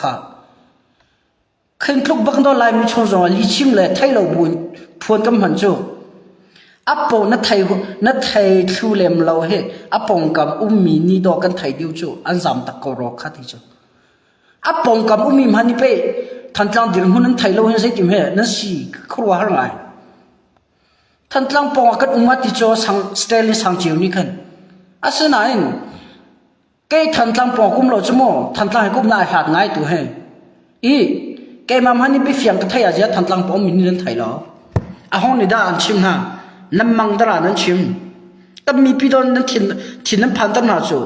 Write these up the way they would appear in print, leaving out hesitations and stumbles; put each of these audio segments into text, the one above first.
Kha khin tluk bak no Laimi chung zongah lihchim le thei lo buin phuan kan hman cu. A po na thei na thei thlu lem lo hi a pongkam ummi ni dawh kan thei diu cu an zam tak ko ro kha ti cu. A pongkam ummi hman ni pe Thantlang dirhmun an thei lo hin zeitim he nan si khuaruah har ngai. Thantlang pawng ah kan um ti cu sang Stanley Sangceu nih khan. Asinain Kei Thantlang pawng kum lo cu mu Thantlang hi kum na ai hlat ngai tu he. I keimah hmanh nih biafiang ka thei ah zia Thantlang pawng min nan thei lo. A hong nih dah an chim hna. Nan mang dara nan chim. Kan mipi don nan thin thin nan phan ter hna cu.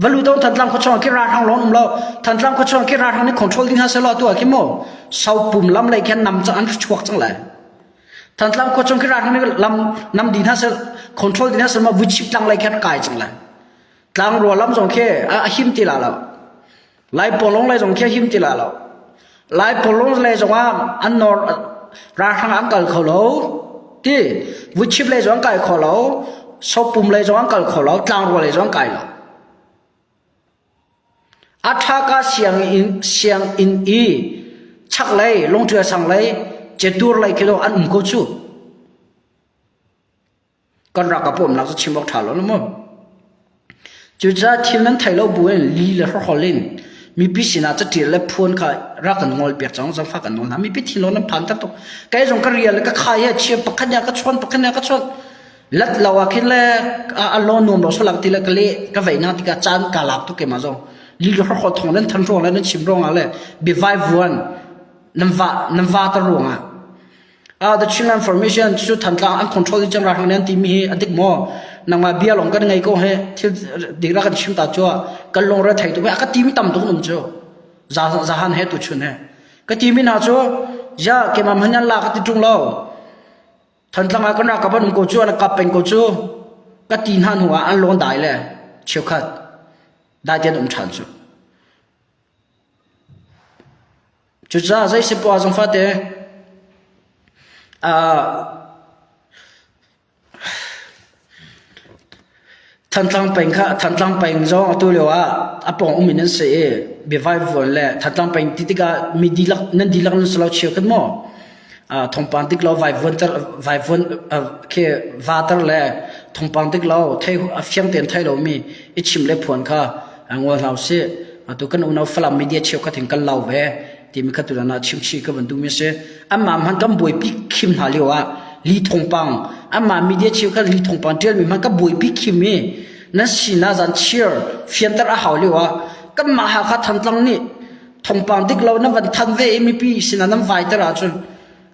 Valu dong Thantlang khua chung khi ra thang lon um lo. Thantlang khua chung khi ra thang nih control ding ha se lo tu ah khi mu. Sau pum lam lei khan nam cang an chuak cang lai. Thantlang khua chung khi rak nih lam nam di hna sel control di hna sel ma vuchip tlang lei khan kai cang lai. Tlang rua lam zong khi a him ti la lo. Lai polong lei zong khi a him ti la lo. Lai polong lei zong ah an nor ralhrang an kal kho lo. Ti vuchip lei zong an kai kho lo. Sopum lei zong an kal kho lo. Tlang rua lei zong an kai lo. A ṭhaka sianginn sianginn i chaklei lungṭial sanglei cetur lei khi an um ko cu. Kan rak ka pawmnak cu chim awk ṭha lo na mu. Cucaah thil nan thei lo buin li le hrawhhrol in mipi sinah caṭial le phuan kha rak kan ngol piak cang zangfah kan nawl hna. Mipi thinlung nan phan tak tuk. Kei zong ka rial le ka khai he chia pakhat nih a ka chawn pakhat nih a ka chawn. Lat lo ah khin le a lo nuam lo salang ti le ka le ka vei na tikah caan ka lak tuk keimah zong li le hrawkhaw thong nan than ruang le nan chim ruang ah le biavai vuan nan va nan va ta ruang ah ah the Chinland Formation cu Thantlang an control i cang ra hang nan ti mi hi a dik maw nangmah bia long kan ngei ko he thil dik ra kan chim ta chu kan long ra thei tu a ka ti mi tam tuk um chu za zahan he tu chun he ka ti mi na chu ya ke ma man la ka ti tung lo Thantlang ah kan ralkap an um ko cu, an kap peng ko cu. Ka ti hna hnu ah an lawn dai le cheukhat dai tein um ṭhan cu. Cucaah zei si poah zong fate uh, Thantlang peng kha Thantlang peng zong atu lio ah a pawng um in an si i biavai vuan le Thantlang peng ti tikah mi dihlak nan dihlak nan si lo cheukhat maw? Thawngpang dik lo vaivuan ter vaivuan khi vater le thawngpang dik lo thei a fiang tein thei lomi i chim le phuan kha ngol hna usih. Atu kan unau Falam media cheukhat hin kan lau ve timi kha tutan ah chimchih ka van duhmi a si. Anmah hmanh kan buaipi khim hna lio ah li thawngpang anmah media cheukhat li thawngpang ṭialmi hmanh kan buaipi khim i nan sinak zan chir fianter a hau lio ah kanmah Hakha Thantlang nih thawngpang dik lo nan van than ve i mipi sinah nan vaiter ahcun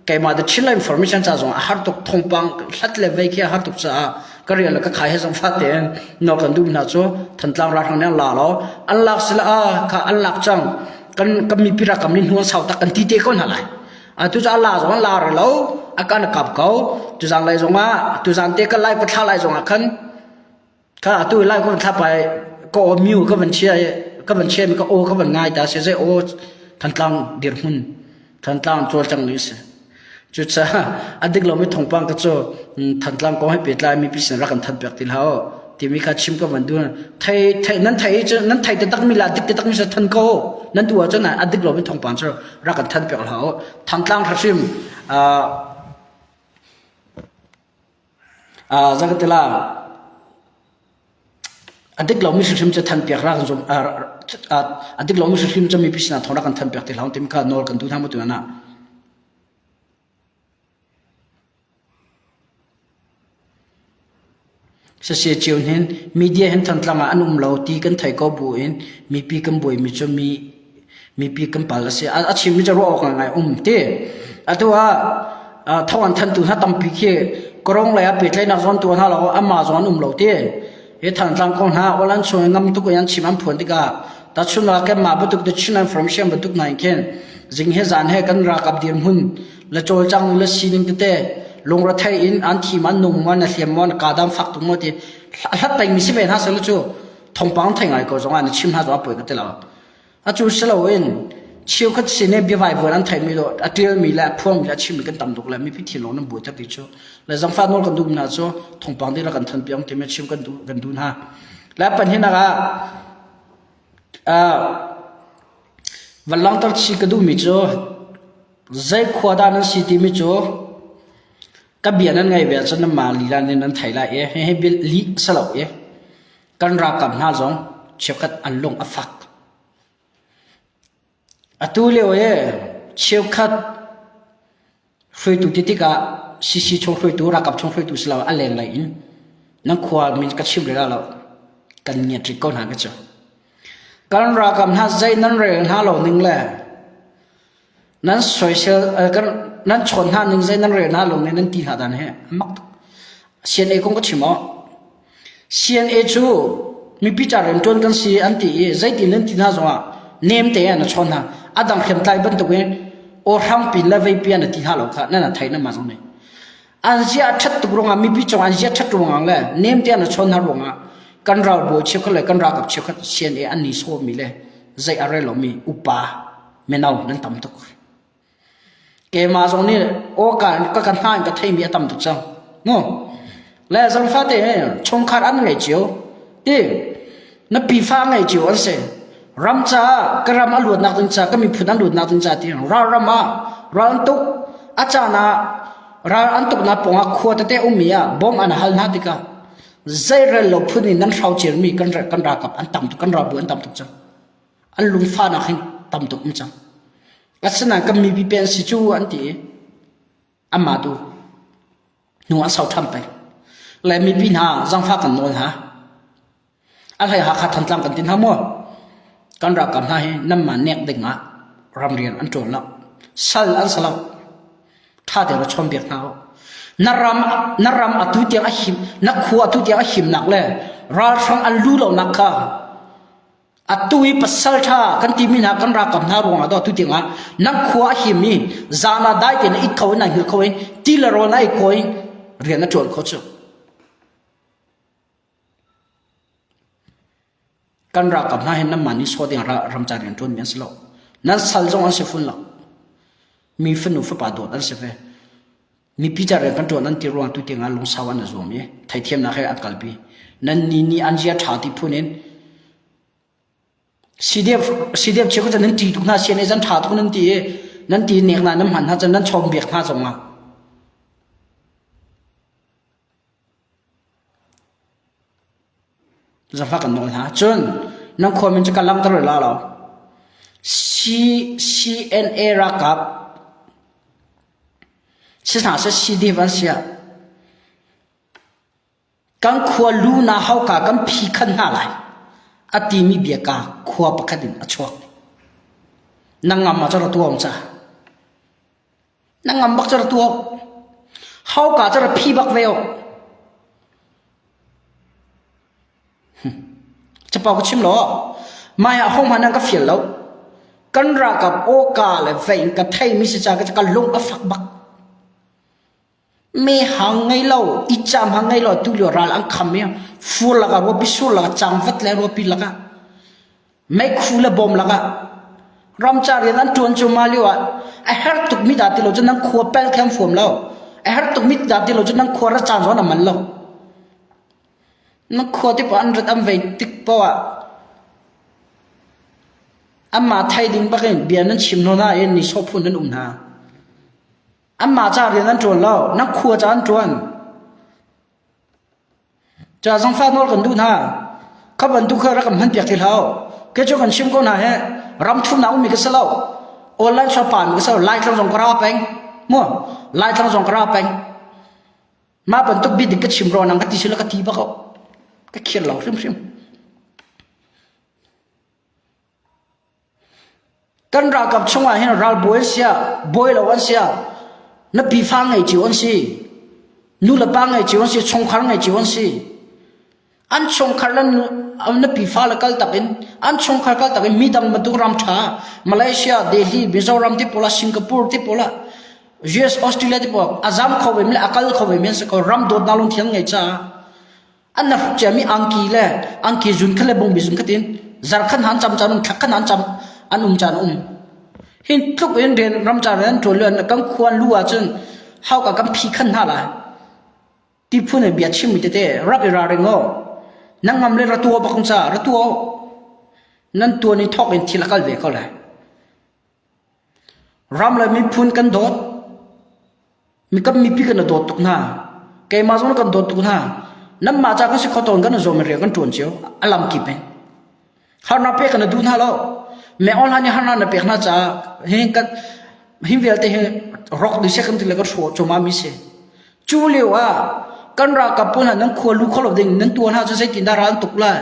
keimah the Chinland information ca zong a har tuk thawngpang hlat le vei khi a har tuk caah ka rian le ka khai he zong fa tein nawl kan duh hna cu Thantlang ralhrang nih an la lo an lak sila a kha an lak cang kan kan mipi rakam nih hnuan sau tak kan ti te ko hna lai atu cu a la zong an la re lo a kan kap ko tuzang lai zong ah tuzang te ka lai ka thla lai zong ah khan Kha atu lai ko thla pai ka aw miu ka van chia i ka van chia mi ka aw ka van ngai ta si zei aw Thantlang dirhmun Thantlang cawlcang ni si. Cucaah a dik lomi thawngpang ka cu Thantlang kong he pehtlai mi pisin rak kan thanh piak ti hlah u timi kha chim ka van duh. Thei thei nan thei cu nan thei taktak mi la dik taktak mi sa than ko nan duh ahcun a dik lomi thawngpang cu rak kan thanh piak hlah u. Thantlang hrim Zakatila a dik lomi hrimhrim cu thanpiak rak kan zum a dik lomi hrimhrim cu mipi sinah thawng rak kan thanpiak ti hlah timi kha nawl kan duh hna mu tu ah. Sase cio hin media hin Thantlang ah an um lo ti kan thei ko bu in mipi kan buaimi cu mi mipi kan pal a si. A chimmi cu ruah awk ngai um ti. Atu ah thawng an thantu hna tampi khi Korong lei ah pehtlaihnak zawn tu hna lo amah zawn an um lo ti. Hi Thantlang kong hna Olan chung ngam tuk in an chim an phuan tikah tachun ah kanmah bantuk the Chinland Formation bantuk hna in khin zing he zan he kan ralkap dirhmun le cawlcang le sining tete lungrethei in an thi man nung ma na hliam ma na kadam fak tuk ma ti hlat peng mi si ve hna sel cu thongpang thei ngai ko zong ah na chim hna zong a poi ka ti lo a cu si lo in cheukhat sin i biavai vuan an theimi lo a ṭialmi le a phuangmi le a chimmi kan tam tuk le mipi thinlung nan buai ter ti cu le zangfah nawl kan duh hna cu thongpang dih la kan than piang timi chim kan duh kan duh hna le panhinak ah ah. Van langhter chih ka duhmi cu zei khua dah nan si timi cu ka bia nan ngaih ve ahcun nanmah lila nih nan theih lai i hihi lih a si lo i kan ralkap hna zong cheukhat an lung a fak. Atu lio i cheukhat hruaitu ti tikah CC chung hruaitu, ralkap chung hruaitu si lo a lenglei in nan khua min ka chim rih lo kan ngiat rih ko hna ka cu. Kan ralkap hna zei nan rel hna lo ning le nan soisel kan nan chawn hna ning zei nan rel hna lo ning nan ti hna dan he mak tuk. CNA kong ka chim aw. CNA cu mipi ca rianṭuan kan si an ti i zeitin nan ti hna zongah nem te ah na chawn hna. A dang hriamtlai bantukin aw hrangpi le veipi ah na ti hna lo kha nan thei na mah zong nih. An zia a ṭhat tuk ruangah mipi cung an zia ṭhat ruangah le nem te ah na chawn hna ruangah kan ralbawi cheukhat le kan ralkap cheukhat CNA an ni sawmi le zei a rel lomi upa mino nan tam tuk. Keimah zong nih awka ka ka hna in ka theimi a tam tuk cang. Mu. Le zangfate chungkhar an ngei cio. Ti na pifa ngei cio an si. Ram caah ka ram a luatnak ding ca ka miphun an luatnak ding ca ti ral ram ah ral an tuk a caan ah ral an tuknak pawngah khua tete ummi ah bom an hal hna tikah zeirel lo phun in nan hrau cirmi kan kan ralkap an tam tuk kan ralbu an tam tuk cang. An lungfahnak hin tam tuk um cang. Asinain kan mipi pe an si cu an ti i anmah tu hnu an sau ṭhan peng. Le mipi hna zangfah kan nawl hna. A hlei Hakha Thantlang kan ti hna maw? Kan ralkap hna hi nanmah nek ding ah ramrian an ṭuan lo. Sal an si lo. Ṭha tein ra chawnbiak hna u. Na ram na ram atu tiang a him na khua atu tiang a himnak le ralhrang an lu lonak kha Atu i pasal ṭha kan timi hna kan ralkap hna ruangah dah atu tiangah nan khua a him i zan ah dai tein na it kho in na hngilh kho i ti le rawl na ei kho i rian na ṭuan kho cu. Kan ralkap hna hi nanmah nih sawh ding ramca rian ṭuanmi an si lo. Nan sal zong an si fun lo. Mi fanu fapa dawt an si ve. Mipi ca rian kan ṭuan an ti ruang tu tiangah lungsau an i zuam i theithiamnak he an kalpi. Nan ni nih an zia ṭha ti phun in CDF CDF cheukhat cu nan ṭih tuk hna CNA zan ṭha tuk nan ti i nan ti nek hna nan hman hna cun nan chawm biak hna zongah Zafa kan nawl hna. Cun nan khua min cu ka langhter la lo. C CNA ralkap si hna seh CDF an si ah kan khua lu na hauka kan phi khan hna lai a timi bia ka khua pakhat in a chuak. Na ngam ah cu ra tuah ca. Na ngam bak cu ra tuah. Hauka cu ra phi bak ve awk. Capo ka chim lo. Mai ah hohmanh nan ka fial lo. Kan ralkap awka le vei in ka theimi si ca ka lung a fak bak. Me hang ngei lo, i cam hang ngei lo tu lio ral an kham i fur lakah ruapi sur lakah cangvat le ruapi lakah meikhu le bom lakah ramca rian an ṭuan cu mah lio ah a her tukmi dah ti lo cu nan khua pel khem fuam lo. A her tukmi dah ti lo cu nan khua ra caan zawn a man lo. Na khua te an rat an vei tik poah ah anmah thei ding bakin bia nan chim hna nain ni sawh phun nan um hna. Anmah ca rian an ṭuan lo, nan khua ca an ṭuan. Ca zangfah nawl kan duh hna. Kha bantuk kha rak kan hman piak ti hlah. Kei cu kan chim ko hna he ram thumnak ummi ka si lo. Online shop pa mi ka si lo. Laitlang zong ka ra peng. Mu Laitlang zong ka ra peng. Mah bantuk bia dik ka chim rua nang ka ti sila ka ti bak ko. Ka khir lo hrimhrim. Kan ralkap chungah hin ralbawi an sia, bawi lo an sia, na pifa ngei cio an si, nu le pa ngei cio an si, chungkhar ngei cio an si. An chungkhar le na pifa le kal tak in an chungkhar kal tak in midang bantuk ram ṭha Malaysia, Delhi, Mizoram ti pawl ah Singapore ti pawl ah US, Australia ti pawl a zam kho ve mi le a kal kho ve mi an si ko ram dawtnak lungthin an ngei caah an na hruk ciami angki le angki zun khat le bungbi zun khat in zarkhan han cam caan um thlakhan han cam an um caan um hin tluk in rian ram caan an ṭuan le kan khua lu ahcun hauka kan phi khan hna lai Ti phun in bia chimmi tete rak i ralring aw. Nan ngam le ra tua bak ca ra tua nan tuan i thawk in thil a kal ve ko lai. Ram le miphun kan dawt. Mi kan mipi kan dawt tuk hna. Keimah zong kan dawt tuk hna. Nanmah ca kan si kho tawn kan zawm rian kan ṭuan cio. A lam kip in. Harnak pek kan duh hna lo. Me online nih harnak na pek hna caah hi kan hi vialte hi rock dih seh kan ti le kan hrawh cuahmah mi si. Cu lio ah kan ralkap pawl hna nan khua lu kho lo ding nan tuah hna cu zeitin dah ral an tuk lai.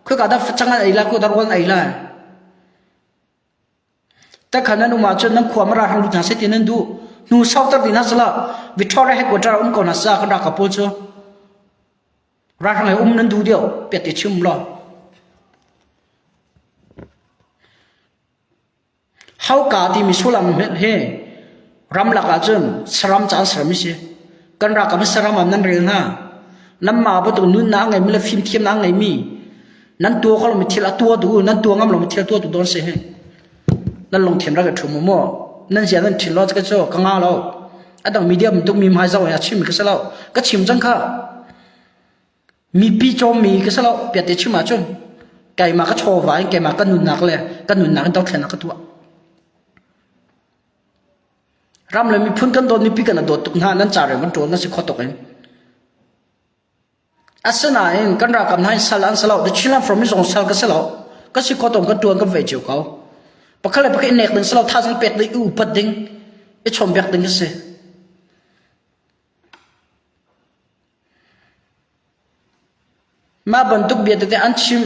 Khoika dah facang an ei lai, khoika dah rawl an ei lai. Takhan nan um ahcun nan khua mara hang lut hna seh ti nan duh. Hnu sauter ding hna sala Victoria headquarter ah um ko hna sa kan ralkap pawl cu. Ralhrang he um nan duh deuh piat te chim law. Hauka timi sullam hi ramlak ahcun saram ca an sermi si. Kan ralkap hi saram ah nan rel hna. Nanmah bantuk nunnak a ngeimi le fimthiamnak a ngeimi nan tuah kho lomi thil a tuah tu nan tuah ngam lomi thil a tuah tu dawn si hi. Nan lungthin rak i ṭhum u mu. Nan zia nan ṭhin law ka cu ka nga lo. A dang media bantuk mi hmai zoh in a chimmi ka si lo. Ka chim cang kha. Mipi cawmmi ka si lo. Piat te chim ahcun keimah ka chawva in keimah ka nunnak le ka nunnak in dothlennak ka tuah. Ram le miphun kan dawt mipi kan dawt tuk hna nan ca rian kan ṭuan na si kho tuk in. Asinain kan ralkap hna in sal an si lo. The Chinland Front zong sal ka si lo. Ka si kho tong kan ṭuan kan vei cio ko. Pakhat le pakhat i nek ding si lo, thazaang pek ding, i upat ding, i chawnhbiak ding a si. Mah bantuk bia tete an chim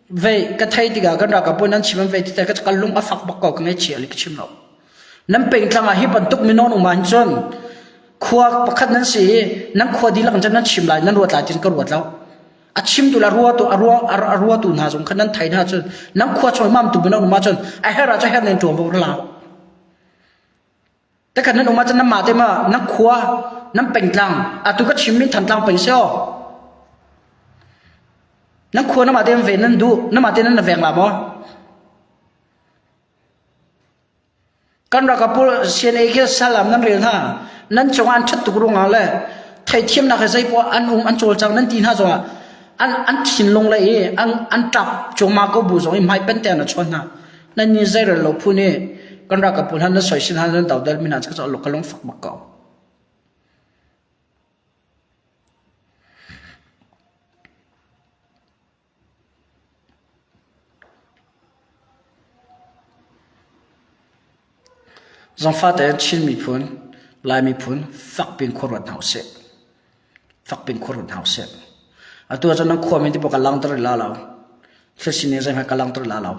ve ka thei tikah kan ralkap pawl nan chim an vei tikah ka lung a fak bak ko ka ngaihchia le ka chim lo. Nan pengtlang ah hi bantuk mino um ahhin cun khua pakhat nan si i nan khua dihlak in cun nan chim lai nan ruat lai ti'n ka ruat lo. A chimtu le a ruatu a ruang a ruatu hna zong kha nan thei hna cun nan khua chung mamtu mino um ahcun a herh ahcun herh nen ṭuanvo ra la. Takhat nan um ahcun nanmah te ma nan khua nan pengtlang atu ka chim min Thantlang peng si aw. Nan khua namah te ve nan duh namah te nan veng la maw? Kan ralkap pawl CNA khi salam nan rel hna. Nan cungah an ṭhat tuk ruangah le theithiamnak he zeipoah an um an cawlcang nan ti hna zongah an an thinlung le i an an ṭap cuahmah ko bu zong i hmai pen te an chawn hna. Nan ni zeirel lo phu nih kan ralkap pawl hna nan soisil hna nan dodal mi hna cu ka lung fak bak ko. Zangfah tein Chin miphun, Lai miphun fakpi in khuaruat hna usih. Fakpi in khuaruat hna usih. Atu ahcun nan khuami ti pawh ka langhter rih la lo. Thil sining zeihmanh ka langhter la lo.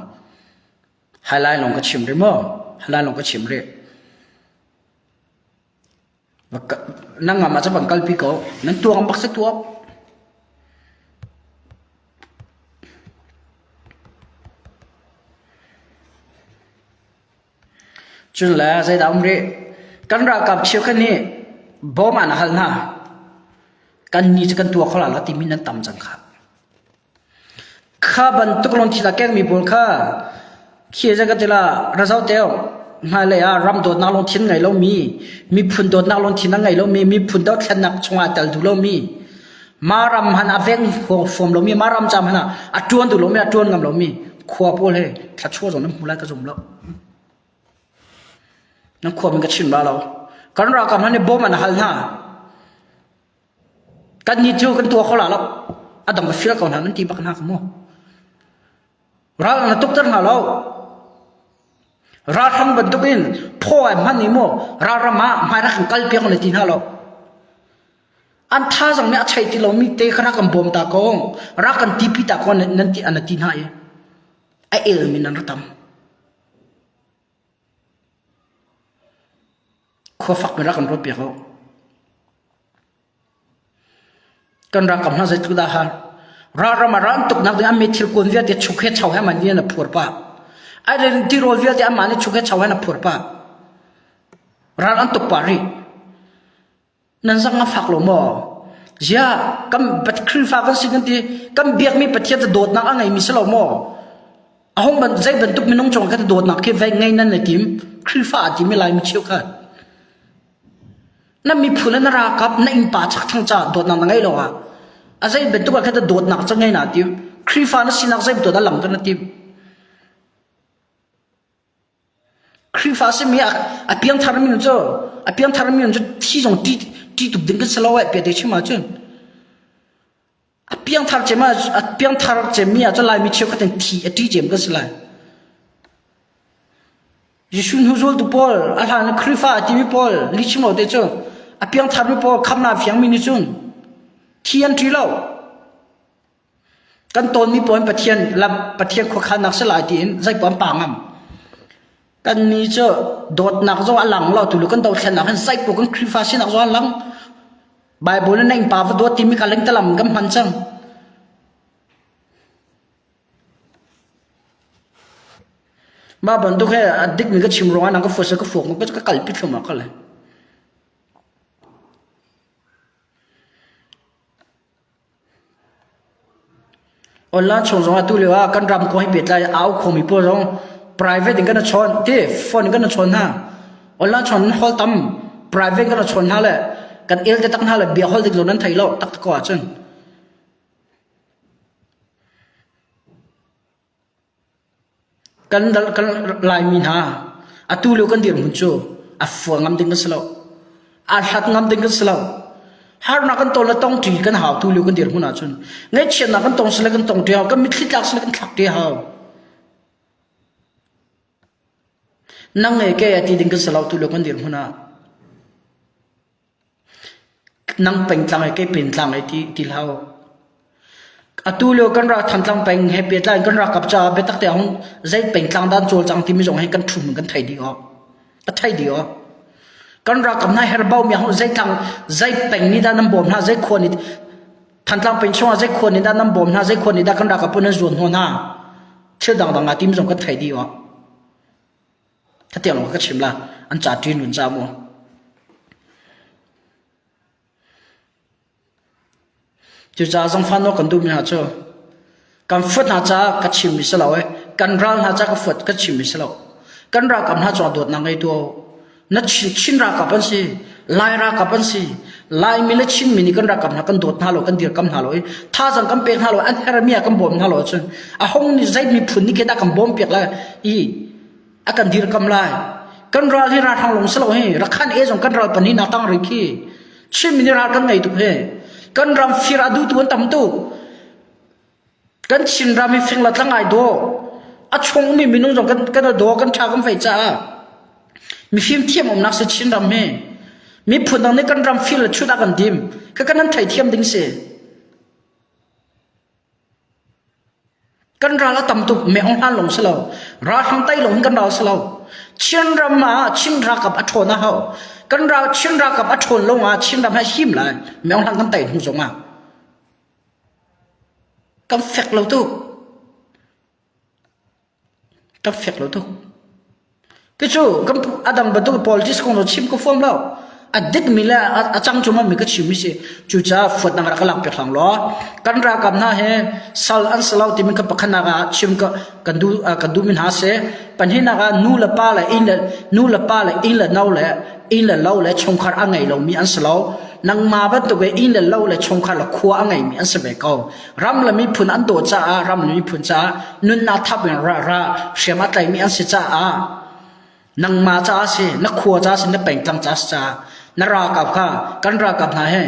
Highline lawng ka chim rih maw? Highline lawng ka chim rih. Nan ngam ahcun van kalpi ko. Nan tuang bak si tuak. Cun le zeidah um rih? Kan ralkap cheukhat nih bawm an hal hna. Kan ni cu kan tuah kho la lo timi nan tam cang kha. Kha bantuk lawng thil a kengmi pawl kha khi zei ka ti la razo teo hmailei ah ram dawtnak lungthin ngei lomi miphun dawtnak lungthin a ngei lomi miphun dothlennak chungah tel duh lomi ma ram han a veng huam lomi ma ram cam han a tuan duh lomi a tuan ngam lomi khua pawl he thluachuah zong nan hmu lai ka zum lo nan khua min ka chim la lo kan ralkap hna nih bom an hal hna Kannih cu kan tuah kho la lo. A dang ka fir ko hna nan ti bak hna ka mu. Ral na tukter hna lo. Ralhrang bantuk in phaw ai hman i mu ralram ah hmai rak kan kal piak na ti hna lo. An thazang nih a chei ti lomi te kha rak kan bawm ta ko. Rak kan tipi ta ko nan ti an ti hna i a el min an ra tam. Khua fak mi rak kan ruat piak u. Kan ralkap hna zeitluk dah har. Ralram ah ral tuknak ding an mi thil kuan vialte chuk he chau he man ni an phur pah. Ai tirawl vialte anmah nih chuk he chau he an phur pah. Ral an tuk pah rih. Nan zang a fak lo maw? Ziah kan Khrihfa kan si kan ti kan biakmi Pathian cu dawtnak a ngeimi si lo maw? A hung ban zei bantuk minung cung khan dawtnak khi vei ngei nan na tim Khrihfa a timi Laimi cheukhat. Na miphun na ralkap na innpa chakthlang ca dawtnak na ngei lo ah a zei bantuk ah khan dawtnak cu ngei na tim Khrihfa na sinak zei bantuk dah langhter na tim. Khrihfa simi a piangthar mi cu a piangthar mi cu thi zong ṭi ṭi tuk ding kan si lo eh pia te chim ahcun a piangthar cem ah a piangthar cemmi ah cun Laimi cheukhat in thi a ṭi cem kan si lai. Jesuh hnu zultu pawl a hlan in Khrihfa a timi pawl lihchim lo te cu a piangtharmi pawl khamnak fiangmi nih cun thi an ṭi lo. Kan tawnmi pawl in Pathian lam Pathian khuakhannak si lai tiin zeipaoh an pa ngam. Kannih cu dawtnak zong a lang lo tulu kan dothlennak hin zeipaoh kan Khrihfa sinak zong a lang. Bible in na innpa va dawt timi kha lengtalam kan hman cang. Mah bantuk he a dikmi ka chim ruangah nang ka fuat ka fuak ka kalpi thluahmah ko lai. Online chung zongah tu lio ah kan ram kong he pehtlai au khomi pawl zong private in kan i chawn ti phone in kan i chawn hna. Online chawn in hol tam private kan i chawn hna le kan el te tak hna le bia hol dik lo nan thei lo tak ko ahcun. Kan kan Laimi hna atu lio kan dirhmun cu a fua ngam ding kan si lo. Aa hlat ngam ding kan si lo. Harnak kan ton le tong ṭi kan hau tu lio kan dirhmun ahcun. Ngaihchiatnak kan tong sile kan tong ṭi hau. Kan mitthli tlak sile kan thlak ṭi hau. Nang nge ke a ti ding kan si lo tu lio kan dirhmun ah. Nang pengtlang he kei pentlang he ti ti hlah u. Atu lio kan rak Thantlang peng he pehtlai in kan ralkap caah biatak te ahung zei pengtlang dah an cawlcang timi zong hi kan ṭhum kan thei dih awk. A thei dih awk. Kan ralkap hna herbau mi ahung zei tlang zei peng nih dah nan bawm hna zei khua nih Thantlang peng chungah zei khua nih dah nan bawm hna zei khua nih dah kan ralkap pawl nan zuan hnawh hna thil dangdang aa timi zong kan thei dih awk. Khatiang lawng ka chim la an ca ṭin run ca mu. Cucaah zangfah nawl kan duhmi hna cu kan fuat hna caah ka chimmi si lo i kan ral hna caah ka fuat ka chimmi si lo. Kan ralkap hna cungah dawtnak ngei tu na Chin, Chin ralkap an si, Lai ralkap an si. Laimi le Chinmi nih kan ralkap hna kan dawt hna lo, kan dirkam hna lo i thazaang kan pek hna lo, an hermi ah kan bawm hna lo ahcun a hong nih zei miphun nih khi dah kan bawm piak lai i a kan dirkam lai. Kan ral hi ralhrang lawng si lo hi Rakhan e zong kan ral pahnih na tang rih khi. Chinmi nih ral kan ngei tuk hi. Kan ram fir a duhtu an tam tuk. Kan Chinram hi fing le tlang ai daw. A chung ummi minung zong kan kan daw kan tha kan fei caah mifim thiam umnak si Chinram hi. Miphun dang nih kan ram fir le chut a kan dim. Ka kan an theithiam ding si. Kan ral a tam tuk meong hlan lawng si lo. Ralhrang tai lawng hin kan ral si lo. Chin ram ah Chin ralkap a ṭhawn a hau. Kan ral Chin ralkap a ṭhawn lawng ah Chin ram hi a him lai. Meong hlan kan tai hnu zong ah. Kan fek lo tuk. Kan fek lo tuk. Cucu kan a dang bantuk politics kong cu chim ka fuam lo. A dikmi le a cang cungmi ka chimmi si. Cucaah fuatnak rak ka lak piak hlang law kan ralkap hna he sal an si lo timi kan pakhatnak ah chim ka kan duh kan duhmi hna si. Pahnihnak ah nu le pa le inn le nu le pa le inn le no le inn le lo le chungkhar a ngei lomi an si lo. Nangmah bantuk in inn le lo le chungkhar le khua a ngeimi an si ve ko. Ram le miphun an dawt caah ram le miphun caah nunnak thap in ra ra hriam a tlaimi an si caah nangmah caah si na khua caah si na pengtlang caah si caah na ralkap kha kan ralkap hna he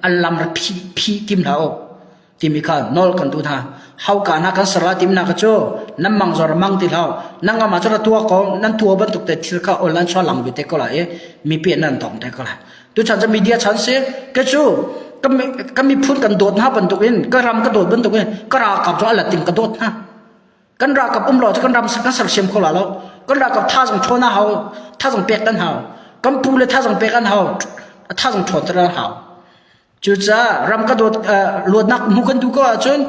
an lam ra phi phi tim hlah u timi kha nawl kan duh hna hauka hna kan ser lai timi hna kha cu nan mang zor mang ti hlah nan ngam ah cu ra tua ko nan tua bantuk te thil kha online chuah lang ve te ko lai i mipi nan tong te ko lai Tuchan cu media chan si. Ke cu ka miphun kan dawt hna bantuk in ka ram ka dawt bantuk in ka ralkap cu a latin ka dawt hna. Kan ralkap um lo cu kan ram kan sersiam kho la lo. Kan ralkap thazang ṭhawn a hau, thazang pek kan hau. Kan pu le thazang pek an hau, thazang ṭhawn ter an hau. Cucaah ram ka dawt luatnak hmu kan duh ko ahcun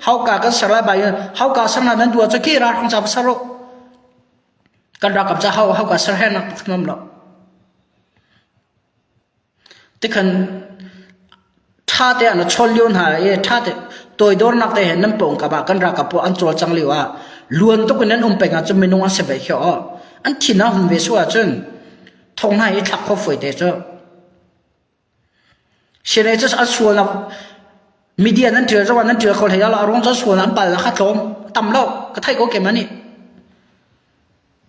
hauka kan ser lai bai hauka ser hna nan duh ahcun khi ralhrang ca va ser u. Kan ralkap ca hau hauka ser he nak pakhat ngam lo. Tikhan ṭha te ah na chawn lio hna i ṭha te toidornak te he nan pawngkam ah kan ralkap pawl an cawlcang lio ah luan tuk in nan um peng ahcun minung an si ve khi aw. An thin a hun ve su ahcun thong hna i thlak kho fawi te cu. Sinai cu an sualnak media nan ṭial zongah nan ṭial kho hlei lo a ruang cu an sualnak an palnak kha tlawm a tam lo ka theih ko keimah nih.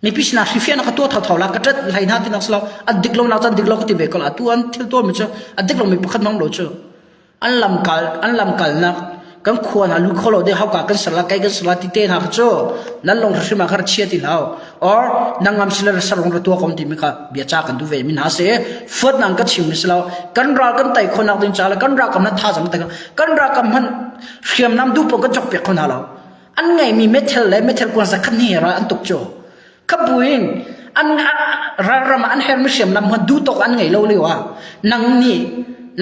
Mipi sinah hrifiahnak ka tuah thotho la ka ṭat hlei hna tinak si lo an dik lo nak cun dik lo ka ti ve ko la tu an thil tuahmi cu a dik lomi pakhat hmang lo cu an lamkal an lamkalnak kan khua hna lu kho lo de hauka kan ser la kai kan ser la ti te hna kha cu nan lung hrim ah kha chia ti hlau or nang ngam sila sarong ra tua kom ti mi kha bia cha kan du ve min ha se fuat nang ka chim mi si lo kan ral kan tai khonak ding cha le kan ra kam na tha zang te kan ra kam han hriamnam du pon kan chok pek kho hna lo An ngeihmi methel le methel kuan zakhat hnih ral an tuk cu. Khabuin an ralram ah an hermi hriamnam hman duh tawk an ngei lo lio ah nang nih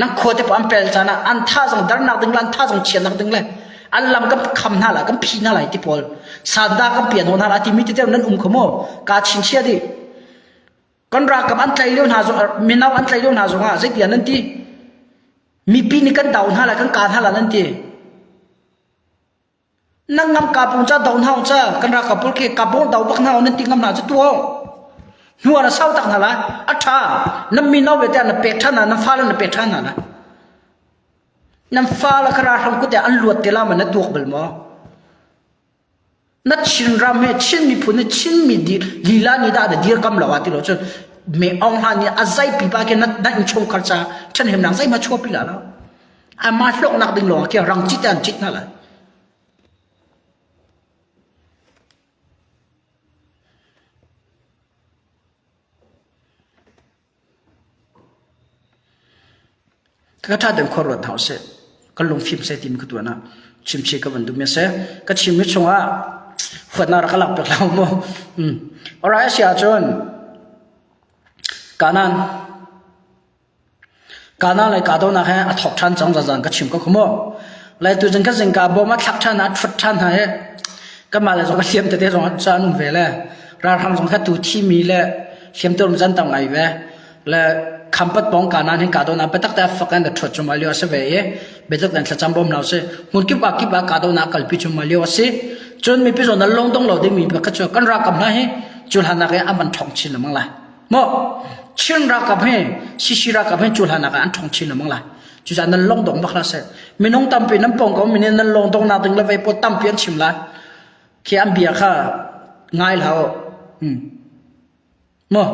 nang khua te an pel caan ah an tha zong darnak ding le an tha zong chiatnak ding le an lam kan kham hna lai kan phi hna lai ti pawl sanda kan pian hna lai timi te nan um kho maw ka chinchia dih kan ralkap an tlai lio hna zong mino an tlai lio hna zong ah zeitiah nan ti mipi nih kan dau hna lai kan ka hna lai nan ti Nan ngam ka pung ca do hna ca kan ralkap pawl khi ka bawng do bak hna nan ti ngam hna cu tuah hnuar a sau tak hna lai a tha nan mino ve te na pek than hna nan fale na pek than hna lai nan fale kha ralhrang kut an luat te la ma na tuak bal maw na Chin ram he Chin miphun he Chin mi lila ni dah na dirkam lo ah ti lo cun me ong hlan ni a zai pipa ke na na innchungkhar ca ṭhenhemnak zeihmah chuahpi la lo Amah hlawknak ding lawng khi rang cit an cit hna lai. Ka ṭha deuh khor ruat hna usih. Kan lungfim seh timi ka tuan ah chimchi ka van duh mi a si. Ka chimmi chungah huatnak rak ka lak pek lo mu. Mm. Alright, a si ahcun Kanan Kana le kahdohnak he a thawk ṭhan cang zazan ka chim ko kha mu. Lai tu zing ka zingka bawm a thlak ṭhan a ṭhut ṭhan hna hi kanmah le zong ka hliam tete zong ca an um ve le ralhrang zong kha tu thimi le hliamtuar zan tam ngai ve le khampat pawng kanan hin kahdohnak biatak te a fak in ṭhuat cuahmah lio a si ve i biatak tein thlacam bawm hna usih. Hmun kip ah kip ah kahdohnak kalpi cuahmah lio a si. Cun mipi zawn an lung dong lo dingmi pakhat cu kan ralkap hna hi cu hlan nak i an van ṭhawng chin lengmang lai. Maw Chin ralkap he CC ralkap he cu hlan ah an ṭhawng chin lengmang lai. Cucaah nan lung dong bak hlah seh. Minung tampi nan pawng ko minin nan lung dong nak ding le vei pawl tampi an chim lai. Khi an bia kha ngai hlah u. Hmm. Maw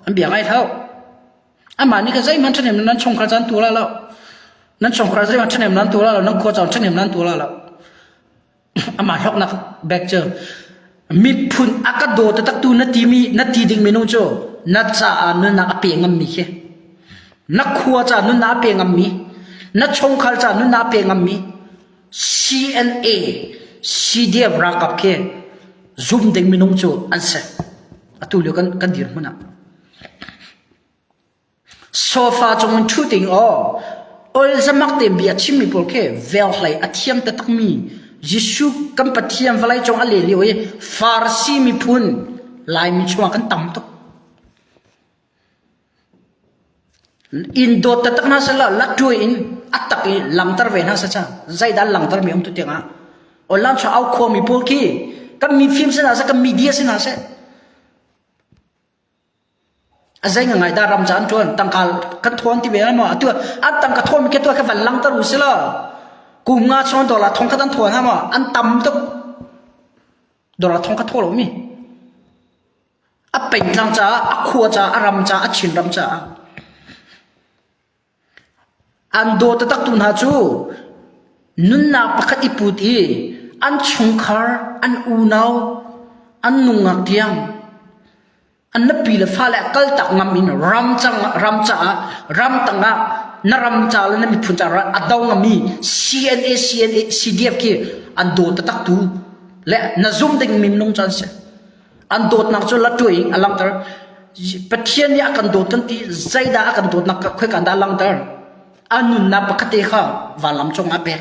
an bia ngai hlah u. Amah nih ka zeihmanh ṭhahnem nan chungkhar caan tu la lo. Nan chungkhar zeihmanh ṭhahnem nan tu la lo. Nan khua caan ṭhahnem nan tu la lo. Amah hlawknak bek cu miphun a ka daw taktak tu na timi na ti ding minung cu na caah nunnak a pe ngammi khi na khua caah nunnak a pe ngammi na chungkhar caah nunnak a pe ngammi CNA CDF ralkap khi zum ding minung cu an si atu lio kan kan dirhmun ah Sofa cung in ṭhu ding aw olzamak tein bia chimmi pawl khi velhlei a thiam taktakmi Jesuh kan Pathian vawleicung a len lio i Farasi miphun Laimi chungah kan tam tuk. Inn dawt taktak hna seh law lattuai in a tak i langter ve hna seh ca zeidah an langtermi um tu tiangah online chung au khuami pawl khi kan mifim si hna seh kan media si hna seh A zei ngai dah ram ca an ṭuan tangka kan thawn ti ve lai maw atu an tangka thawn mi khi van langter u si law kum nga chung dollar thong khat an thawn ha maw an tam tuk dollar thong khat thaw lo mi a pengtlang caah a khua caah a ram caah a Chin ram caah An daw taktaktu hna cu nunnak pakhat i put i an chungkhar, an unau, an nungak tiang an nupi le fale a kaltak ngam in ram cang ram caah ram tangah na ram ca le na miphun caah a do ngami CNA CNA CDF khi an daw taktaktu le na zum ding minung cu an si. An dawtnak cu latuai in a langhter. Pathian nih a kan dawt kan ti zeidah a kan dawtnak khoika dah a langhter? A nunnak pakhat te kha vanlam cung ah a pek.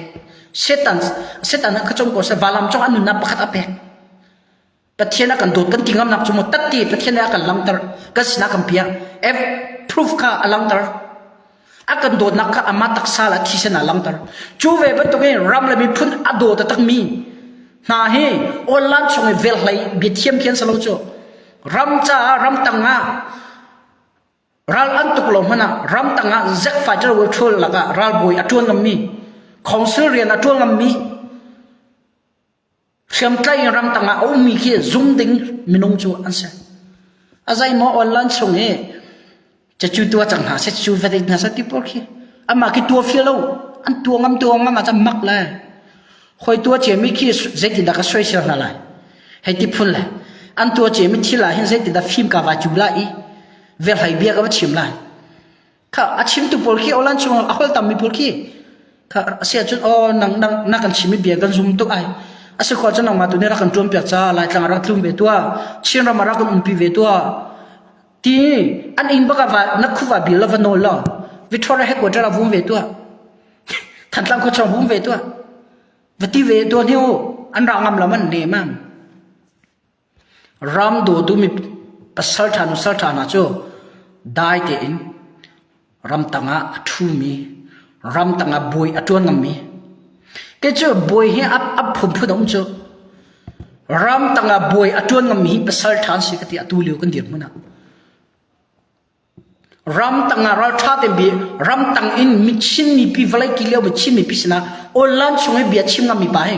Satan Satan kha cung ko seh vanlam cung a nunnak pakhat a pek. Pathian a kan dawt kan ti ngamnak cu maw tatti Pathian nih a kan langhter kan sinah kan piak. F proof kha a langhter. A kan dawtnak kha amah taksa le a thisen ah langhter. Cu ve bantukin ram le miphun a daw taktakmi hna hi online chung i velhlei biathiam khi an si lo cu. Ram caah ram tang ah ral an tuk lo hmanh ah ram tang ah zek fighter will ṭhul lakah ralbawi a ṭuan ngammi council rian a ṭuan ngammi hriamtlai in ram tang ah a ummi khi zum ding minung cu an si. A zeimaw online chung i Cacu tua cang hna seh cu va hna seh ti pawl khi amah khi tua feel lo an tua ngam tua ngam ah cun mak le hoi tua ciami khi zeitindah ka soisel hna lai hei ti phun le an tua ciami thil ah hin zeitindah fim ka va cu lai i velhlei bia ka va chim lai kha a chimtu pawl khi online chung a hol tammi pawl khi kha a si ahcun aw nang nang na kan chimmi bia kan zum tuk ai a si khawh cun nangmah tu nih rak kan ṭuan piak ca Laitlang ah rak tlung ve tuah Chin ram ah rak kan umpi ve tuah Ti an inn bak ah va na khuva bil la va nawl law Victoria headquarter ah vum ve tuah. Thantlang khuachung vum ve tuah. Va ti ve tuah hni u. An ra ngam lo an ne mam. Ram dawtu mi pasal ṭha nusal ṭha hna cu dai tein ramtang ah a ṭhumi ramtang ah bawi a ṭuan ngammi kei cu bawi hi a a phunphun a um cu ramtang ah bawi a ṭuan ngammi hi pasal ṭha an si ka ti atu lio kan dirhmun ah ramtang ah ralṭha tein bi ramtang in mi Chin mipi vawlei ki lio mi Chin mipi sinah online chung i bia chim ngammi pa hi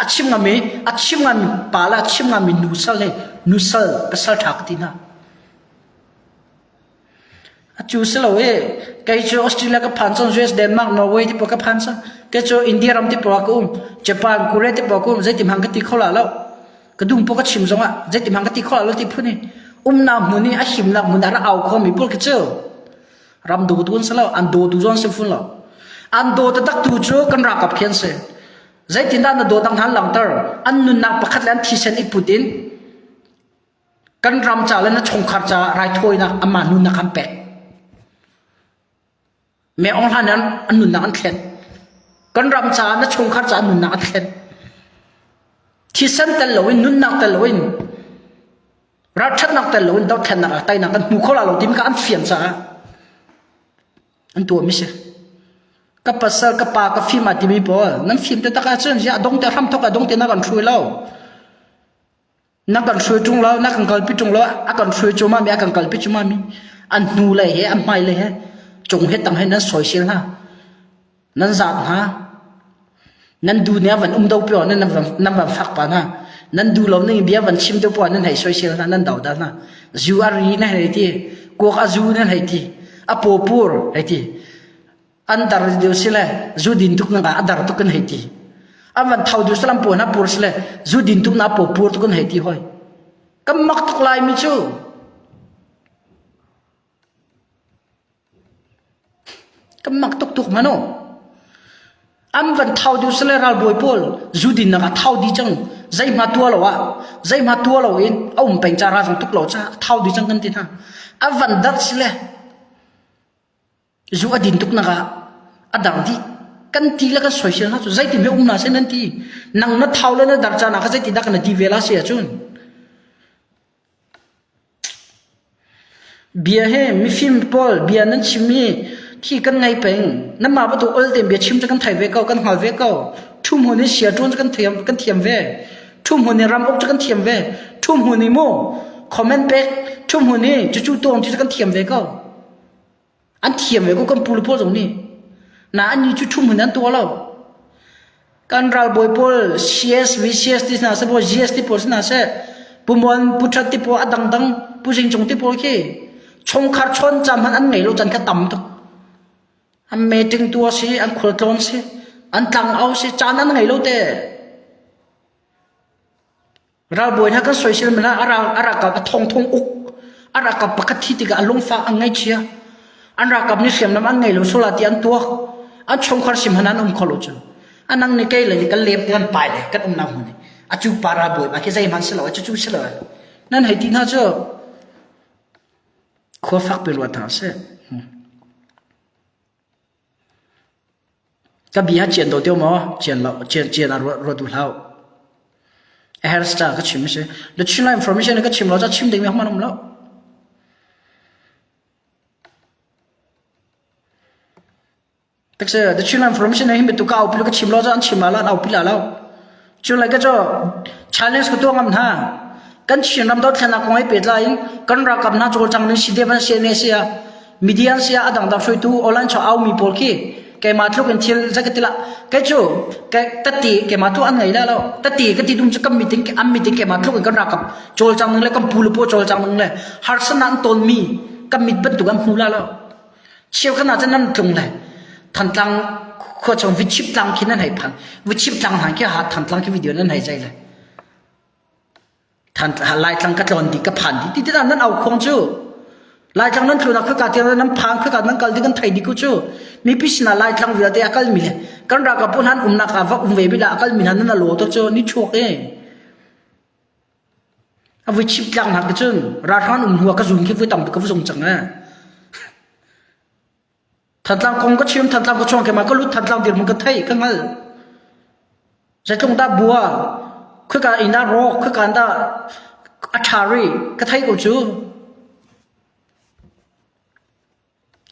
a chim ngami a chim ngami pa le a chim ngami nusal hi nusal pasal ṭha ka ti hna Cu si lo i kei cu Australia ka phan cang, US, Denmark, Norway ti pawl ka phan cang. Kei cu India ram ti pawl ah ka um, Japan, Korea ti pawl ka um, zeiti hmang ka ti kho la lo. Ka dum pawl ka chim zongah zeiti hmang ka ti kho la lo ti phun i umnak hmun i a himnak hmun ah rak au khomi pawl khi cu ram dawtu an si lo, an dawtu zong an si fun lo. An daw taktak tu cu kan ralkap khi an si. Zeitindah na dawt ang han langhter? An nunnak pakhat le an thisen i put in Kan ram ca le na chungkhar caah raithawinak amah nunnak an pek. Me Aung Hlan an, an nunnak an thlen. Kan ram caah na chungkhar caah nunnak an thlen. Thisen tel loin nunnak tel loin ralṭhatnak tel loin dothlennak ah teinak kan hmu kho la lo timi kha an fian caah an tuahmi si. Ka pasal ka pa ka fim a timi pawl nan fim te tak ahcun ziah dong te hram thok ah dong te na kan hruai lo. Na kan hruai ṭung lo, na kan kalpi ṭung lo, a kan hruai cuahmah mi, a kan kalpi cuahmah mi, an hnu lei he, an hmai lei he, cung he tang he nan soisel hna, nan zaat hna, nan du nih a van um do pio nan nan van fak pa hna, nan du lo ning bia van chim deuh poah nan hei soisel hna, nan dodal hna. Zu a ri nan hei ti, kuak a zu nan hei ti, a paw pur hei ti. An dar deuh si le zu din tuk nak ah a dar tuk kan hei ti. An van thau deuh salam puan a pur si le zu din tuk na paw pur tuk kan hei ti hoi. Kan mak tuk lai mi cu. Kan mak tuk tuk mano. An van thau deuh sile ralbawi pawl zu din nak ah thau di cang zeihma tua lo ah zeihma tua lo in a um peng ca ra zong tuk lo ca thau di cang kan ti hna. A van dar sile Zu a din tuk nak ah a dar dih. Kan ti le kan soisel hna cu zeiti hme um na seh nan ti. Nang na thau le na dar caan ah kha zeiti dah na ti ve la si ahcun. Bia he mifim pawl bia nan chim hi khi kan ngai peng. Nanmah bantuk ol tein bia chim cu kan thei ve ko, kan hngal ve ko. Thu hmun in sia ṭuan cu kan thiam, kan thiam ve. Thu hmun in ram uk cu kan thiam ve. Thu hmun i mu comment pek, thu hmun i cucu tuang ti cu kan thiam ve ko. An thiam ve ko kan pu le pawl zong nih. Na annih cu ṭhum in an tuah lo. Kan ralbawi pawl CS, VCS ti hna seh, GS ti pawl si hna seh, Pu Muan, Pu Ṭhat ti pawl, a dangdang Pu Zing Cung ti pawl khi chungkhar chawn cam hmanh an ngei lo can kha tam tuk. An meeting tuah si, an khualtlawn si, an tlangau si, caan an ngei lo te. Ralbawi hna kan soisel men ah a ral a ralkap a thongthong uk a ralkap pakhat thi tikah a lungfak an ngaihchia an ralkap nih hriamnam an ngei lo sula ti an tuak an chungkhar sim han an um kho lo cu anang nih kei le kan lem kan pai le kan umnak hmun hi a cu pa ralbawi pa khi zeihmanh si lo cu cu si lo nan hei ti hna cu khua fak pe ruat hna seh Ka bia cian do teo maw? Cian lo, cian cian ah ruat ruat u hlah. A herh ca ka chim si. The Chinla information ka chim lo ca chim ding mi hman um lo. Tak se the Chinla information hi mi tu ka au pi ka chim lo ca an chim la au pi la lo. Cu lai ka cu challenge ka tuah ngam hna. Kan Chin ram dothlennak kong he pehtlai in kan ralkap hna cawlcang ning si devan CNA si ah media si ah a dangdang hruaitu online chaw aumi pawl khi. Keimah tluk in thil zei ka ti lah. Kei cu tati keimah tluk an ngei la lo. Tati ka ti dum cu kan meeting an meeting keimah tluk in kan rakap cawlcang ning le kan pu le paw cawlcang ning le harsan an tawn mi kan mit bantuk an hmu la lo. Cheukhat ah cun nan tlung le Thantlang khua chung vichip tlang khi nan hei phan. Vichip tlang hna khi ha Thantlang khi video nan hei zai le. Laitlang ka tlawn dih ka phan dih ti tikah nan au khuang cu Laitlang nan tlunak khaka tiang nan phan khaka nan kal dih kan thei dih ku cu mipi sinah Laitlang vialte a kalmi le kan ralkap pawl han umnak ah va um ve bila a kalmi hna nan a law to cu ni chuak e a vui chip tlang hna ke cun ralhrang um hnu ah ka zun khi vui tam ka zung cang e Thantlang kong ka chim, Thantlang ka chuang keimah ka lut, Thantlang dirhmun ka theih, ka hngal. Zeitlung dah bua, khika inn ah rawk, khika dah a ṭha rih, ka theih ko cu.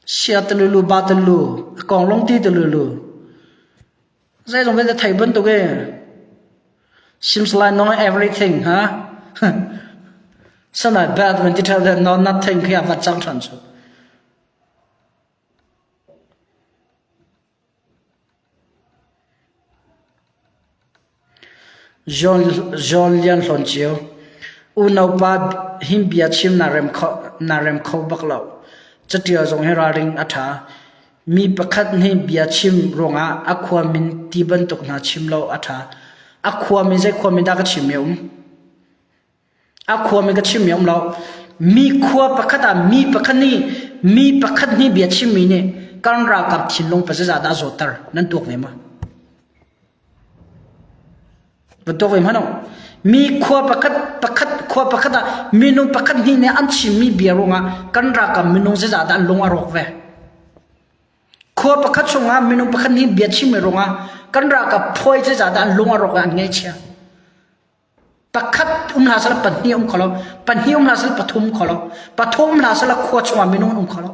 Sia talulu, ba talulu, a kong lung ti talulu. Zeizong vialte thei bantuk e. Seems like know everything, huh? Sana bad when you tell them no nothing khi a vat cang ṭhan cu. John Lian Hlawn Cio, Unaupa hi bia chim naa rem kho bak lo. Catial zong hi ralring a ṭha. Mi pakhat nih bia chim ruangah a khua min ti bantuk hna chim lo a ṭha. A khua min zei khua min dah ka chim mi a um? A khuami ka chimmi a um lo. Mi khua pakhat ah mi pakhat nih mi pakhat nih bia chimmi nih kan ralkap thinlung pa zeizah dah a zawtter nan tuak ve ma? Va tuak ve hmanh u. Mi khua pakhat pakhat khua pakhat ah minung pakhat hnih nih an chimmi bia ruangah kan ralkap minung zeizah dah an lung a rawk ve? Khua pakhat chungah minung pakhat nih bia chimmi ruangah kan ralkap phuai zeizah dah an lung a rawk i an ngaihchia? Pakhat um hlah sehla pahnih um kho lo, pahnih um hlah sehla pathum kho lo, pathum um hlah sehla khua chungah minung an um kho lo.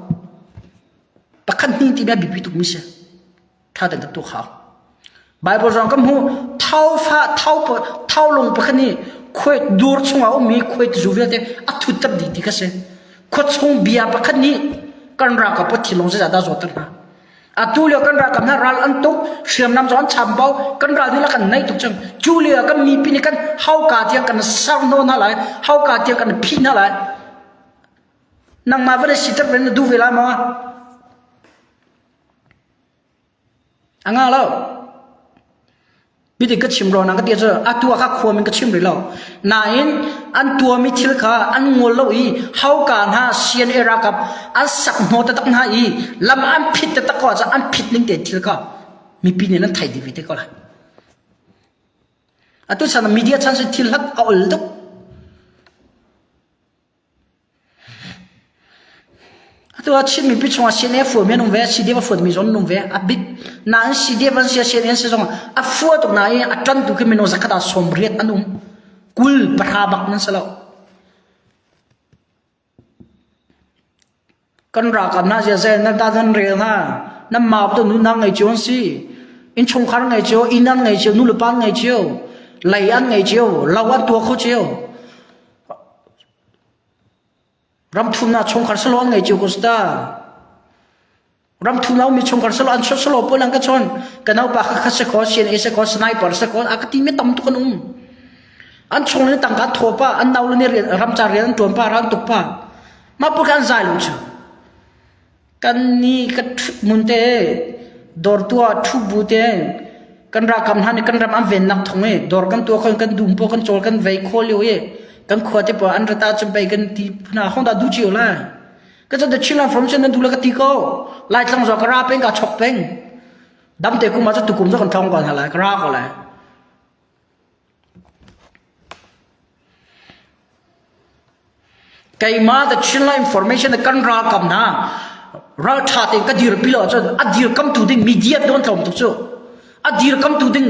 Pakhat hnih timi a biapi tukmi si. Tha tein tu hau. Bible zong kan hmuh thau fa thau thau lung pakhat nih khuai dur chungah ummi khuai zu vialte a thut dih ti kha si. Khua chung bia pakhat nih kan ralkap thinlung zeizah dah zawtter hna. Atu lio kan ralkap hna ral an tuk, hriamnam zong an chambau, kan ral nih kan naih tuk cang. Cu lio kan mipi nih kan hauka tiang kan ser hnaw hna lai, hauka tiang kan phih hna lai. Nangmah va na si tak na duh ve lai maw? A nga lo. Bidik ka chim ro na ka ti cu atu ah kha khua min ka chim rih lo. Nain an tuami thil kha an ngol lo i hauka hna CNA ralkap an sak hnaw taktak hna i lam an phit taktak ko ahcun an phit ning te thil kha mipi nih nan thei dih ve te ko lai. Atu chan media chan thil hlat a ol tuk. Atu ah Chin mipi chungah CNA fuami an um ve, CDF a fuatmi zong an um ve. A bik nain CDF an si, CNA an si zong a fua tuk nain a ṭantu khi minung zakhat ah 80 an um. 20 pahra bak nan si lo. Kan ralkap hna ziazai nan ta nan rel hna. Nan mau tu nu nang ngei cio an si. Innchungkhar ngei cio, inn an ngei cio, nu le pa an ngei cio, lei an ngei cio, lo an tuah kho cio. Ramthumnak chungkhar salo an ngei cio ko ta. Ramthum mi chungkhar salo an chot salo pawl an ka chon. Ka naupa kha kha se kho CNA se kho sniper se kho a ka ti mi tam tuk an um. An chung le tangka thaw pa an nau le ne rian ramcar rian an tuan pa ran tuk pa. Mah pur kan zai lo chu. Kan ni ka ṭhut mun te dawr tuah ṭhu bu te kan ralkap hna nih kan ram an vennak thung i dawr kan tuah kho kan dum paw kan cawl kan vei kho lio i kan khua te pawl an rata cu bei kan ti hna hong dah du cio lai ka cu the Chinland from cun nan du le ka ti ko Laitlang zo ka ra peng ka chok peng dam te kum ah cu tukum zo kan thong ko hna lai ka ra ko lai Keimah the Chinland information kan ralkap hna ralṭha tein ka dirpi lo ahcun a dirkamtu ding media dawn tlawm tuk cu. A dirkamtu ding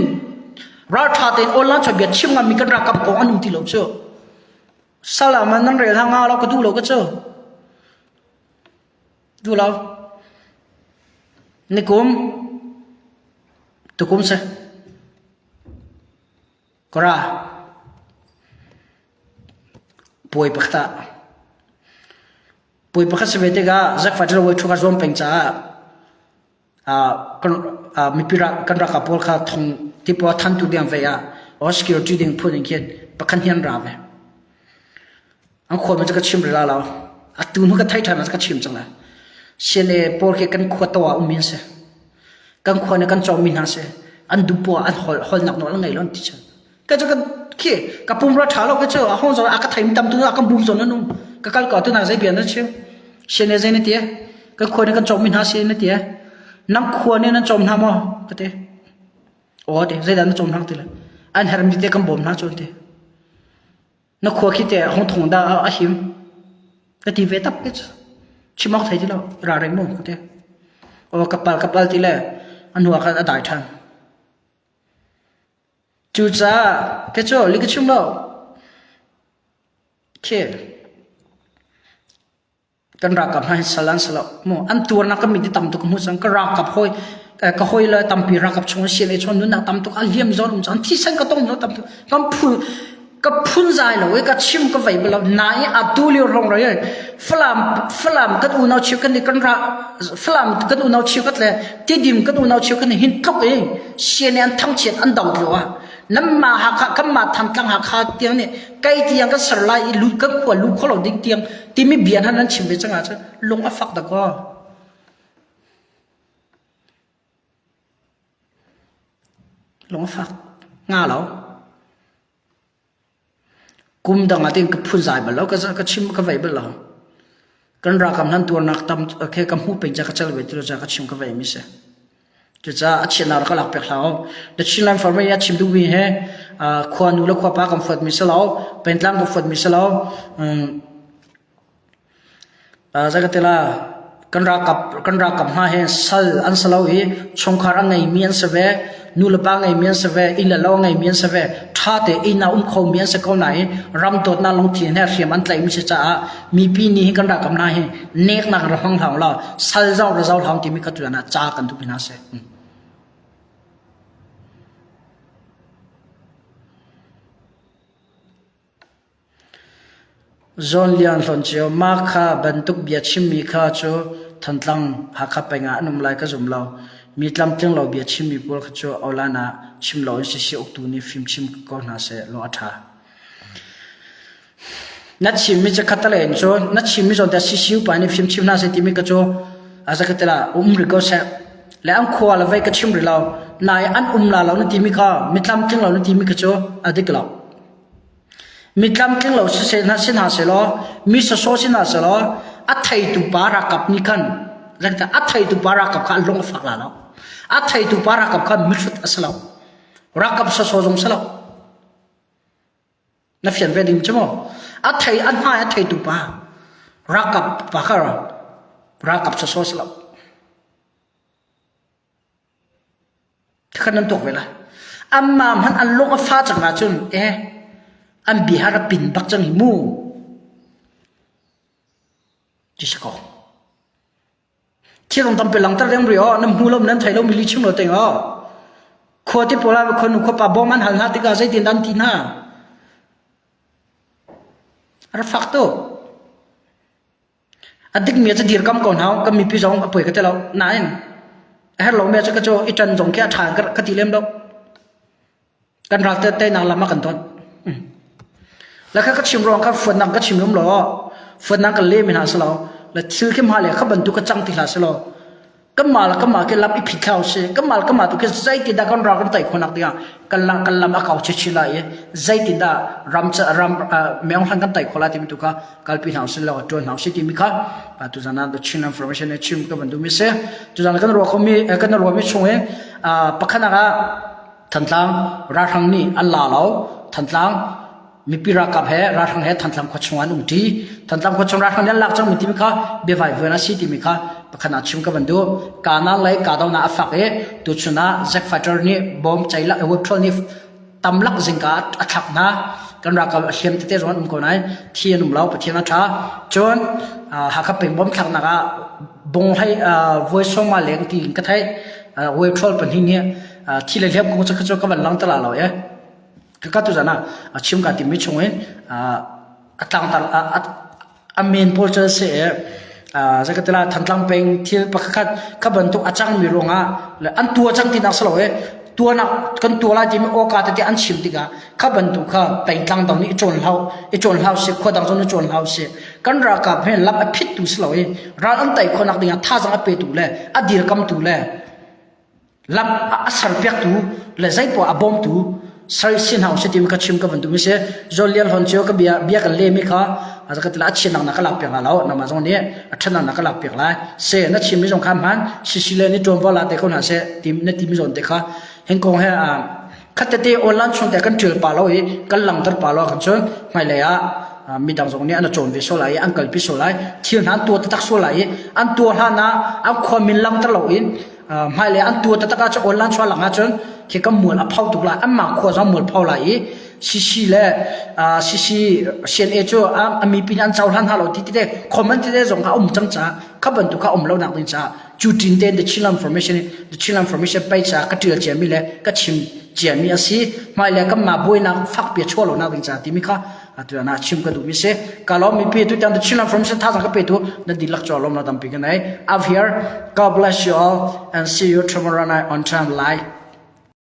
ralṭha tein online chawnbia chim ngammi kan ralkap kong an um ti lo cu. Salam nan rel hna nga lo ka duh lo ka cu. Duh lo. Nikum tukum seh. Ka ra. Puai pakhat ah puai pakhat si ve tikah zakfat le voi ṭhu kha zuam peng caah Mipi kan ralkap pawl kha thong tipaw thantu ding vei ah or security ding phun in khin pakhat hian ra ve. An khua cu ka chim rila lo. Atu hnu ka thei ṭhan ah ka chim cang lai. CNA pawl khi kan khua to ah um mi an si. Kan khua nih kan cawmmi hna si. An duh poah an hol holnak nawl an ngei lo an ti cang. Ka cu ka khi ka pum ra ṭha lo ka cu a hong zong a ka thei tam tu a kan bum zon an um. Ka kal ko tu na zei bia na chim. CNA zei na ti? Kan khua nih kan cawmmi hna si na ti? Nang khua nih nan cawm hna maw? Ka ti. Aw ti zeidah na cawm hna ti le. An hermi te kan bawm hna cu an ti. Na khua khi teh hong thong dah a him? Ka ti ve tak ke cu. Chim awk thei ti lo. Ra reng mu ka ti. Aw ka pal ka pal ti le a hnu ah khan a dai ṭhan. Cucaah ke cu li ka chim lo. Khi Kan ralkap hna hi sal an si lo. Mu an tuarnak kan mit i tam tuk ka hmu cang. Ka ralkap hawi ka hawi le tampi ralkap chung CNA chung nunnak tam tuk a liam zawn um cang. Thisen ka tong tam tuk. Kan phun ka phun zai lo i ka chim ka vei bal lo. Nain atu lio rong roi Falam Falam kan unau chiu kan kan ra Falam kan unau chiu kat le Tidim kan unau chiu kan hin tluk i CNA an thangchiat an do lo ah Nanmah Hakha kanmah Thantlang Hakha tiang nih kai tiang kan ser lai i lut kan khua lu kho lo ding tiang timi bia hna nan chim ve cang ahcun lung a fak dakaw. Lung a fak nga lo. Kum dang ah tin ka phunzai bal lo, ka chim ka vei bal lo. Kan ralkap nan tuarnak tam khe ka hmuh peng ca ka cal ve ti lo ca ka chim ka vei mi si. Cucaah a chiahnak ka lak pek hlah u. The Chinland Farmer i a chim duhmi he khua nu le khua pa kan fuat mi si lo, pengtlang kan fuat mi si lo. Zeikatila kan ralkap kan ralkap hna hi sal an si lo i chungkhar a ngeimi an si ve, nu le pa ngeimi an si ve, inn le lo a ngeimi an si ve, ṭha tein a um khomi an si ko nain ram dawtnak lungthin he hriam an tlaihmi si caah mipi nih hin kan ralkap hna hi neknak ra hmang hlah law sal zong ra zo hlah timi kha tuan ah ca kan duh hna seh. Zawn Lian Hlawncio, Mah kha bantuk bia chimmi kha cu Thantlang Hakha peng ah an um lai ka zum lo. Mi tlamtling lo bia chimmi pawl kha cu awlan ah chim lo in sisi uktu nih fimchim ko hna seh law a ṭha. Na chimmi cu khattelei in cun na chimmi zawn te CCU pa nih fimchim hna seh timi ka cu a zakatela um rih ko seh. Le an khua le vei ka chim rih lo. Nain an um la lo na timi kha mi tlamtling lo na timi kha cu a dik lo. Mi tlamtling lo siseh hna si hna sehlaw, mi sawsawh si hna sehlaw, a theitu pa ralkap nih khan zeicah a theitu pa ralkap kha an lung a fak la lo. A theitu pa ralkap kha mihrut a si lo. Ralkap sawsawh zong si lo. Na fian ve ding cu maw? A thei a hmai a theitu pa ralkap pa kha ralkap sawsawh si lo. Kha nan tuak ve lai. Anmah hmanh an lung a fa cang ahcun eh an bia a pin bak cang hi mu. Ti si ko. Thil rong tampi langter ding ri aw nan hmu lo nan thei lo mi li chim lo ting aw. Khua ti pawl ah khua nu khua pa bawm an hal hna tikah zeitin an ti hna. A rak fak tuk. A dikmi cu dirkam ko hna kan mipi zong a poi ka ti lo. Nain a herh lomi cu ka cu i ṭan zong khi a ṭha ka ti lem lo. Kan ral te teinak lam a kan ton. La kha ka chim ruang kha fuatnak ka chim lum lo. Fuatnak kan lem hna si lo. La thil khi ma le kha bantuk ka cang ti hlah si lo. Kanmah le kanmah khi lam i phit hlah usih. Kanmah le kanmah tu khi zeitindah kan ral kan tei khawhnak dingah kan la kan lam a kau chinchin lai i zeitindah ram ram meonghlan kan tei khawh lai timi tu kha kalpi hna usih law ṭuan hna usih timi kha tuzan ah the Chin Information nih chim ka van duhmi si. Tuzan kan ruah khomi kan ruahmi chung i pakhatnak ah Thantlang ralhrang nih an la lo. Thantlang mipi ralkap he ralhrang he Thantlang khua chung an um ṭi. Thantlang khua chung ralhrang nih an lak cangmi timi kha biavai vuan a si timi kha pakhat ah chim ka van duh. Kanan lei kahdohnak a fak i tuchun ah Zack Fighter nih bom ceilak patrol nih tamlak zingka a thlak hna. Kan ralkap a hliam tete zong an um ko nain thi an um lo Pathian a ṭha. Cun Hakha peng bom thlaknak ah bung hlei voi sawma leng tiin ka theih. Wave troll pahnih nih thi le hliam kong cu cu ka van lang te la lo e ka tu zan ah a chim ka timi chung in a tlangtar a men pawl cu se e. Zakatila Thantlang peng thil pakhat kha bantuk a cangmi ruangah le an tua cang tinak si lo e tuanak kan tua lai timi awka tete an chim tikah kha bantuk kha pengtlang dang nih i cawn hlau i cawn hlau si khua dang zong nih cawn hlau si kan ralkap he lam a phittu si lo i ral an tei khawhnak dingah thazang a petu le a dirkamtu le lam a serpiaktu le zeipoah a bawmtu sal si hna usih timi ka chim ka van duhmi si Zol Lian Hlawn cu ka bia bia kan lemi kha ka ti la a chianak na ka lak piak la lo nangmah zong nih a ṭhatnak na ka lak piak lai se na chimmi zong kha hmaan sisi le ni ṭuanvo la te ko hna seh ti na timi zawn te kha hin kong he khat tete online chung te kan ṭial pa lo i kan langter pa lo kan cun hmailei ah midang zong nih an cawn ve sual lai i an kalpi sual lai thil hna an tuah taktak sual lai i an tuah hlan ah an khua min langter lo in hmailei an tua taktak ahcun online chuah lang ahcun khi kan mual a pho tuk lai anmah khua zong mual pho lai i CC le CC CNA cu a mipi nih an cohlan hna lo ti tete comment tete zong kha um cang caah kha bantuk kha um lo nak ding caah cu tin tein the Chinland Formation the Chinland Formation page ah ka tial ciami le ka chim ciami a si hmailei kanmah buainak fakpi a chuah lo nak ding caah timi kha atu na chim ka duhmi si ka lawm mipi tu tiang the Chinland Formation thazang ka pe tu na dihlak cu lawm na tampi ka nei up here God bless you all and see you tomorrow night on time live.